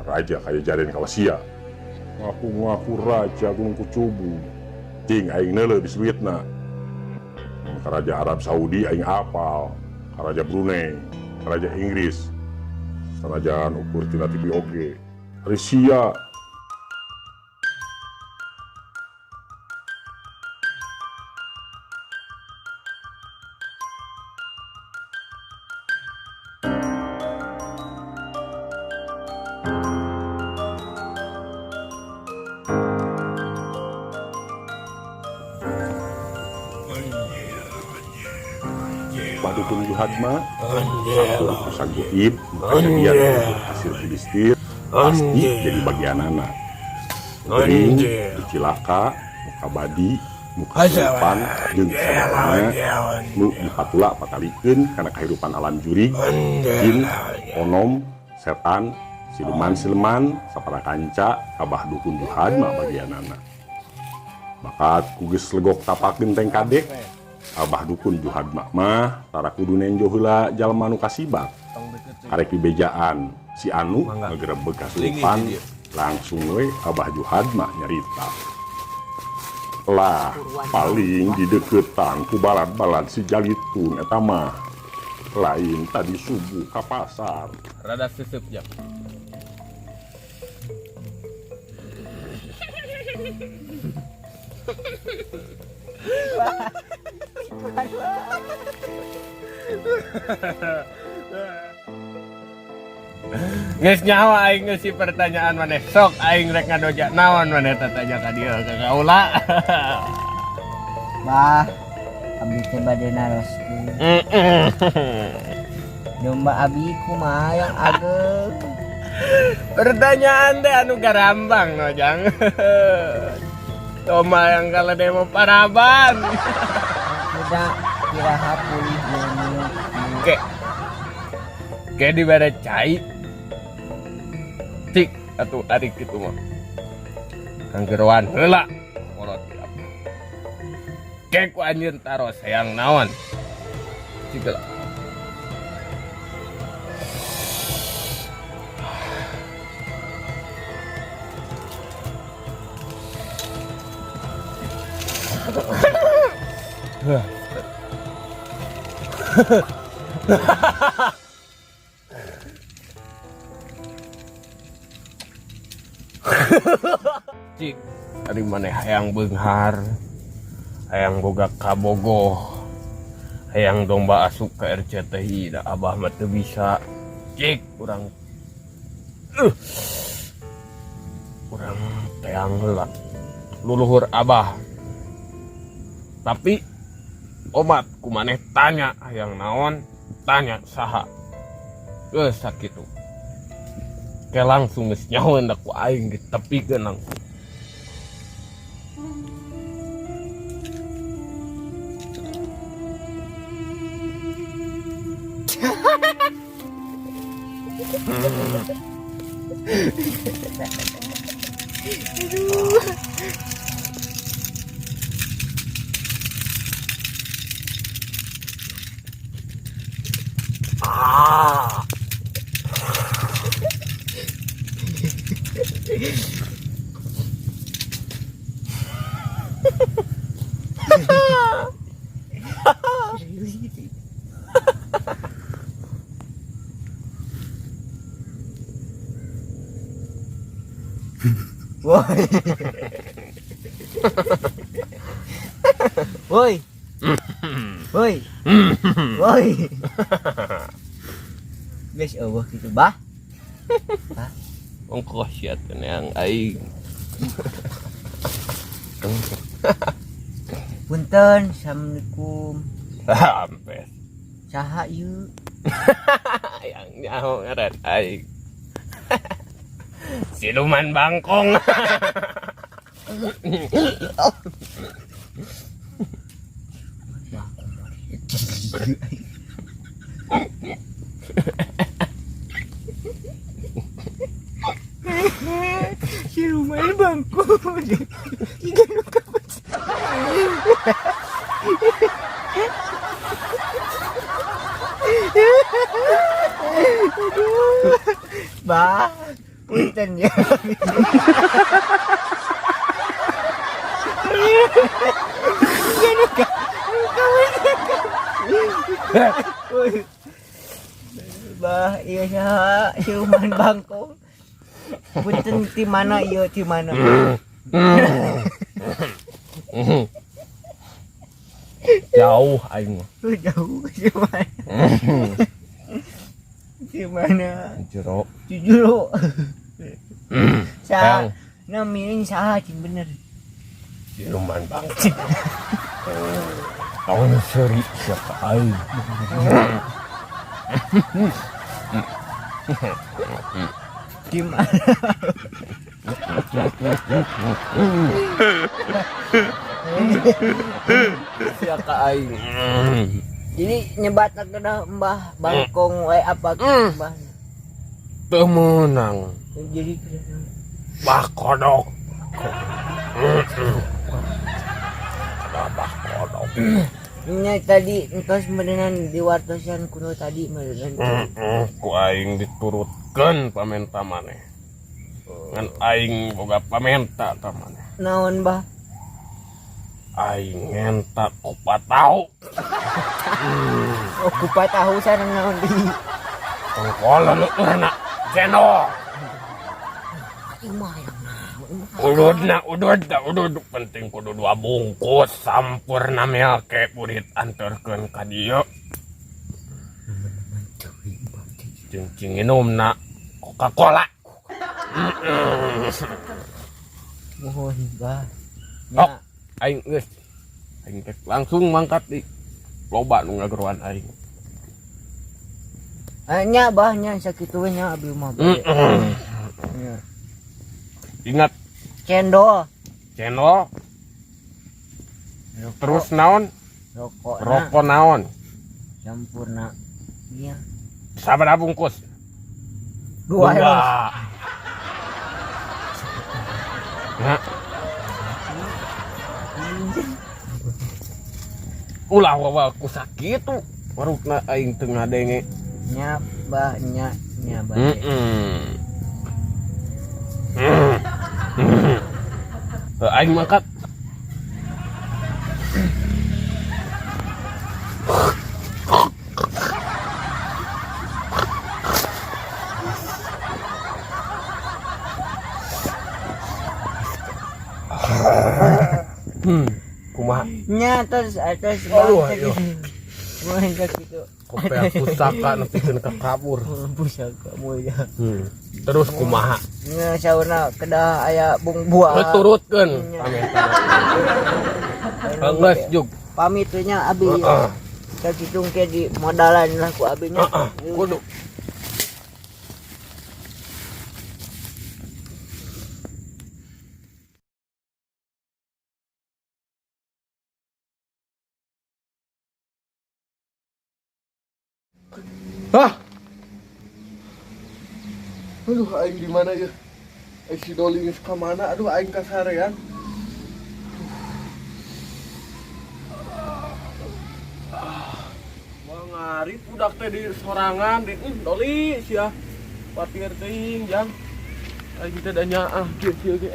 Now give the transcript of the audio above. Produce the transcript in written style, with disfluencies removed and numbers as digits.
Raja kaya jaren kawasia. Ngaku-ngaku raja Gunung Kucubu. Cing aing neuleuh bisuitna. Ka Raja Arab Saudi aing apal, ka Raja Brunei, ka Raja Inggris. Sanajan ukur tina TV oge. Ari sia. Dukun Juhad mah sakur urusan goib, kejadian hasil filistir pasti jadi bagian anak. Gering, dicilaka, muka badi, muka kehidupan, jeung sabarana nu dipatula patalikeun kana kehidupan alam jurig, jin, onom, setan, siluman-siluman, sapara kanca, kabah dukun Juhad mah bagian anak. Bakat ku geus legok tapak genteng kadek, Abah dukun Juhad mah tara kudu nenjo heula jalma nu kasibak. Karek dibejaan si anu ngagerebeg kasurupan langsung we Abah Juhad mah nyarita. Lah paling dideketan ku balad-balad si Jalitun eta mah. Lain tadi subuh ka pasar. Rada sesep jam. Geus nyawa aing geus si pertanyaan maneh. Sok aing rek ngadoja naon maneh tatanya ka dieu ka kaula. Bah, abdi teh bade naroskeun. Domba abi kumaha yang ageng? Pertanyaan teh anu garambang no jang. Domba yang kalau demo paraban. Udah kiraha pulih ilmu. Ke. Ke dibere cai. Cik atuh ari kitu mah. Kanggeroan heula kolot apa. Ke ku anjeun taros hayang naon. Cik heula. Cik, ari maneh hayang beunghar, hayang boga kabogoh, hayang domba asup ka RCTI, da abah mah teu bisa. Cik, urang urang teang heula luluhur abah. Tapi omat ku maneh tanya hayang naon, tanya saha. Geus sakitu. Ke langsung geus nyahoeun da ku aing ditepikeun langsung. Ah. Woi. Woi. Woi. Woi. Geus eueuh kitu bah. Hah? Ongkoh sia teh neang aing. Punten, assalamualaikum. Sampai. Saha ieu? Yang nyaho ngaran aing. Siluman bangkong. Siluman bangkong. Ikan nu kapan. Aduh. Bah. Punten ya. Bah, iya saha siluman bangkong. Punten ti mana ieu, ti mana? Jauh aing mah. Jauh di mana? Di mana? Jero. Jujur. Saha Hayang namina saha cing bener. Siluman bangkong. Tong seuri sia ka aing. Di mana? Sia ka aing. Jadi nyebat kedah Mbah bangkong wae apa Mbah. Teu meunang. Jadi Bah kodok. Ada bah kodok. Nya tadi entos meureunan diwartosan kuno tadi meureunan. Ku aing diturutkeun pamenta maneh. Ngan aing boga pamenta ka maneh. Naon Bah? Aing ngenta kupat tahu. Oh, kupat tahu sareng naon deui? Tongkol leueurna cendol. Aing mah hayang naon. Ududna udud da udud penting kudu 2 bungkus sampurna milke burit anterkeun ka dieu. Jeung cing minumna Coca-Cola. Mohon Bah. Ok, aing geus. Aing teh langsung mangkat di loba nu ngageroan aing. Nya Bah nya sakitu we nya abi mah. Nya. Ingat cendol. Cendol. Terus naon? Rokok. Rokok naon? Sampurna. Iya. Sabaraha bungkus? 2. Dua. Nah. Ulah wawa ku sakitu. Warukna aing teu ngadenge. Nya Bah nya nya Bah. Aing mangkat. Kumaha? Nya terus atas Aduh, bangsa ayo. gitu. Bangsa gitu. Kopea pusaka nepikeun ka kabur. Pusaka mulia. Terus kumaha? Nya saurna kedah aya bung buah. Turutkeun Nya. pamenta. Geus jug. Pamit we nya abi. Heeh. Sakitu ke di modalan lah ku abi nya. Heeh, kudu. Hah? Aduh, aing di mana ya? Si Doli geus ka mana? Aduh, aing kasarean. Mangarit budak teh di sorangan di Doli sia. Patir teuing jang. Aing teh da nyaah kieu kieu ge.